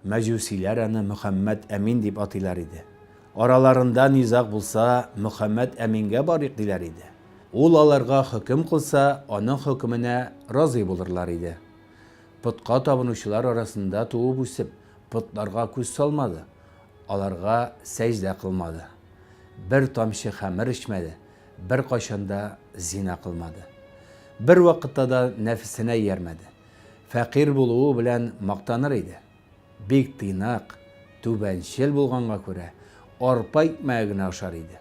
Мәҗүсиләр аны Мөхәммәд Әмин дип атыйлар иде. Араларында низаг булса, Мөхәммәд Әмингә барыйк диләр иде. Ул аларга хөкем кылса, аның хөкеменә разый булырлар иде. Потка табынучылар арасында туып үсеп, потларга күз салмады, аларга сәҗдә кылмады. Бер тамчы хәмер эчмәде, беркайчан да зина кылмады. Бервакытта да нәфесенә иярмәде. Фәкыйрь булуы белән мактаныр иде. Бик тыйнак, түбәнчел булганга күрә, арпа икмәге генә ашар иде.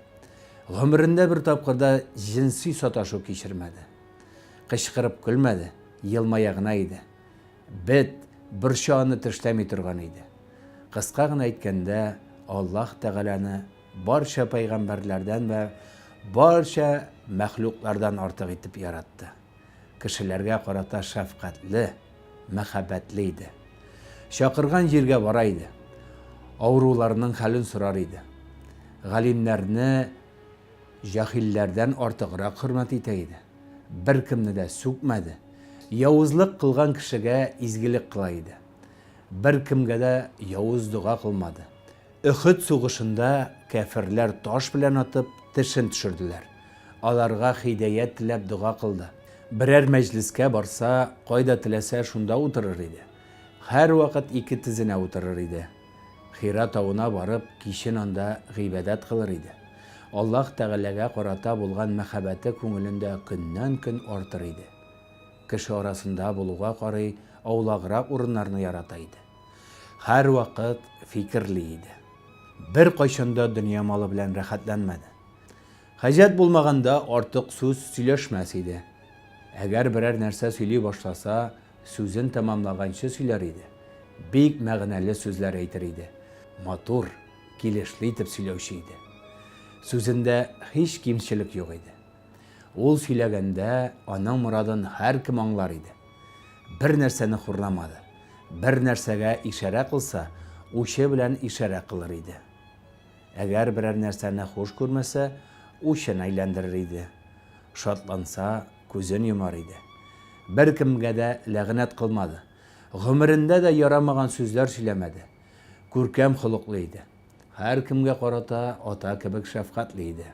Гомерендә бер тапкыр да җенси саташу кичермәде. Кычкырып көлмәде, елмая гына иде. Бет, борча аны тешләми торган иде. Кыска гына әйткәндә, Аллаһ Тәгаләне барча пәйгамбәрләрдән вә барча мәхлуклардан артык итеп яратты. Кешеләргә карата шәфкатьле, мәхәббәтле иде. Чакырган җиргә бара иде. Авыруларның хәлен сорар иде. Галимнәрне җаһилләрдән артыграк хөрмәт итә иде. Беркемне дә сүкмәде. Явызлык кылган кешегә изгелек кыла иде. Беркемгә дә явыз дога кылмады. Өхед сугышында кяферләр таш белән атып, тешен төшерделәр. Аларга һидаять теләп дога кылды. Берәр мәҗлескә барса, кайда теләсә, шунда утырыр иде. Һәрвакыт ике тезенә утырыр иде. Хира тавына барып, кичен анда гыйбадәт кылыр иде. Аллаһ Тәгаләгә карата булган мәхәббәте күңелендә көннән-көн артыр иде. Кеше арасында булуга карый, аулаграк урыннарны ярата иде. Һәрвакыт фикерли иде. Беркайчан да дөнья малы белән рәхәтләнмәде. Хаҗәт булмаганда артык сүз сөйләшмәс иде. Әгәр берәр нәрсә сөйли башласа, сүзен тәмамлаганчы сөйләр иде. Бик мәгънәле сүзләр әйтер иде. Матур, килешле итеп сөйләүче иде. Сүзендә һич кимчелек юк иде. Ул сөйләгәндә аның морадын һәркем аңлар иде. Бер нәрсәне хурламады. Бер нәрсәгә ишарә кылса, учы белән ишарә кылыр иде. Әгәр берәр нәрсәне хуш күрмәсә, учын әйләндерер иде. Шатланса, күзен йомар иде. Беркемгә дә ләгънәт кылмады. Гомерендә дә ярамаган сүзләр сөйләмәде. Күркәм холыклы иде. Һәркемгә карата ата кебек шәфкатьле иде.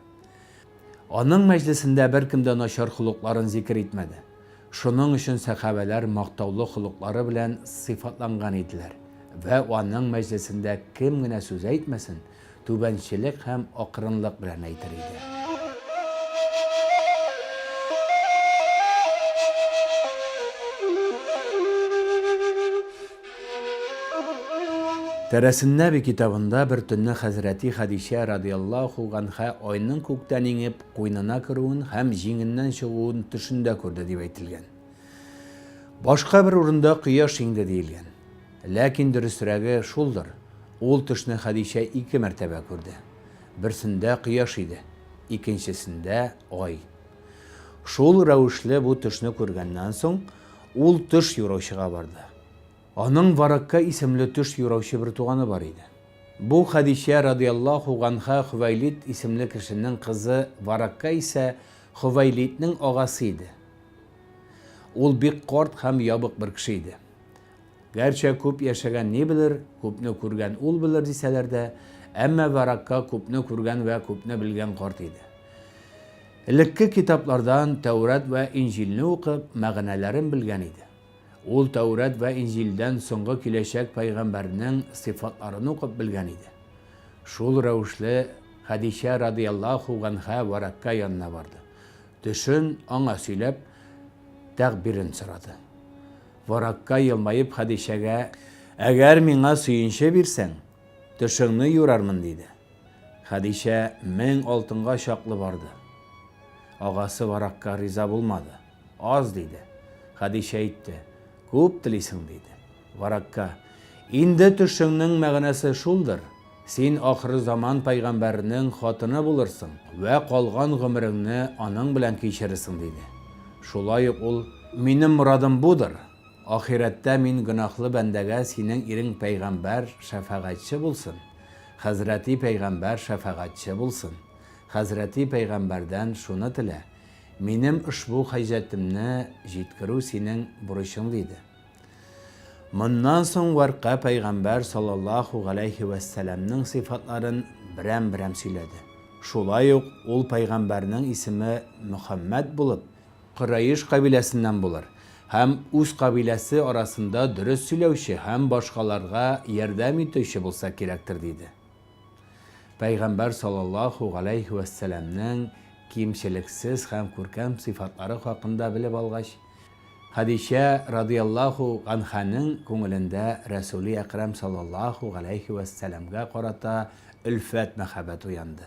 Аның мәҗлесендә беркем дә начар холыкларын зикер итмәде. Шуның өчен сәхабәләр мактаулы холыклары белән сыйфатланган иделәр вә аның мәҗлесендә кем генә сүз әйтмәсен, түбәнчелек һәм акрынлык белән әйтер иде. Тәрәсеннәби китабында бер төнне хәзрәти Хәдичә радыяллаһу ганһә айның күктән иңеп, куенына керүен һәм җиңеннән чыгуын төшендә күрде дип әйтелгән. Башка бер урында кояш иңде диелгән. Ләкин дөресрәге шулдыр, ул төшне Хәдичә ике мәртәбә күрде. Берсендә кояш иде, икенчесендә, ай. Шул рәвешле бу төшне күргәннән соң, ул төш юраучыга барды. Аның Варакка исемле төш юраучы бер туганы бар иде. Бу Хәдичә радыяллаһу ганһа Хувәйлид исемле кешенең кызы Варакка исә Хувәйлиднең агасы иде. Ул бик карт һәм ябык бер кеше иде. Гәрчә күп яшәгән ни белер, күпне күргән ул белер дисәләр дә, әмма Варакка күпне күргән вә күпне белгән карт иде. Элекке китаплардан Тәүрат вә Инҗилне укып, мәгънәләрен белгән иде. Ул Тәүрат вә Инҗилдән соңгы киләчәк пәйгамбәрнең сыйфатларын укып белгән иде. Шул рәвешле Хәдичә радыяллаһу ганһә Варакка янына барды. Төшен аңа сөйләп, тәгъбирен сорады. Варакка елмаеп Хәдичәгә, Әгәр миңа сөенче бирсәң, төшеңне юрармын, диде. Хәдичә 1000 алтынга чаклы барды. Агасы Варакка риза булмады. Аз, диде. Хәдичә әйтте, Күп телисең, диде. Варакка, Инде төшеңнең мәгънәсе шулдыр, син ахырзаман пәйгамбәренең хатыны булырсың вә калган гомереңне аның белән кичерерсең, диде. Шулай ук ул, Минем морадым будыр, ахирәттә мин гөнаһлы бәндәгә синең ирең пәйгамбәр шәфәгатьче булсын, хәзрәти пәйгамбәр шәфәгатьче булсын, хәзрәти пәйгамбәрдән шуны телә, Минем ошбу хаҗәтемне җиткерү синең бурычың, диде. Моннан соң Вәрка пәйгамбәр саллаллаһу галәйһи вәссәламнең сыйфатларын берәм-берәм сөйләде. Шулай ук ул пәйгамбәрнең исеме Мөхәммәд булып, Кораиш кабиләсеннән булыр һәм үз кабиләсе арасында дөрес сөйләүче һәм башкаларга ярдәм итүче булса кирәктер, диде. Пәйгамбәр саллаллаһу галәйһи вәссәламнең кимчелексез һәм күркәм сыйфатлары хакында белеп алгач, Хәдичә радыяллаһу ганһәнең күңелендә Рәсүли Әкрәм саллаллаһу галәйһи вәссәламгә карата өлфәт мәхәббәт уянды.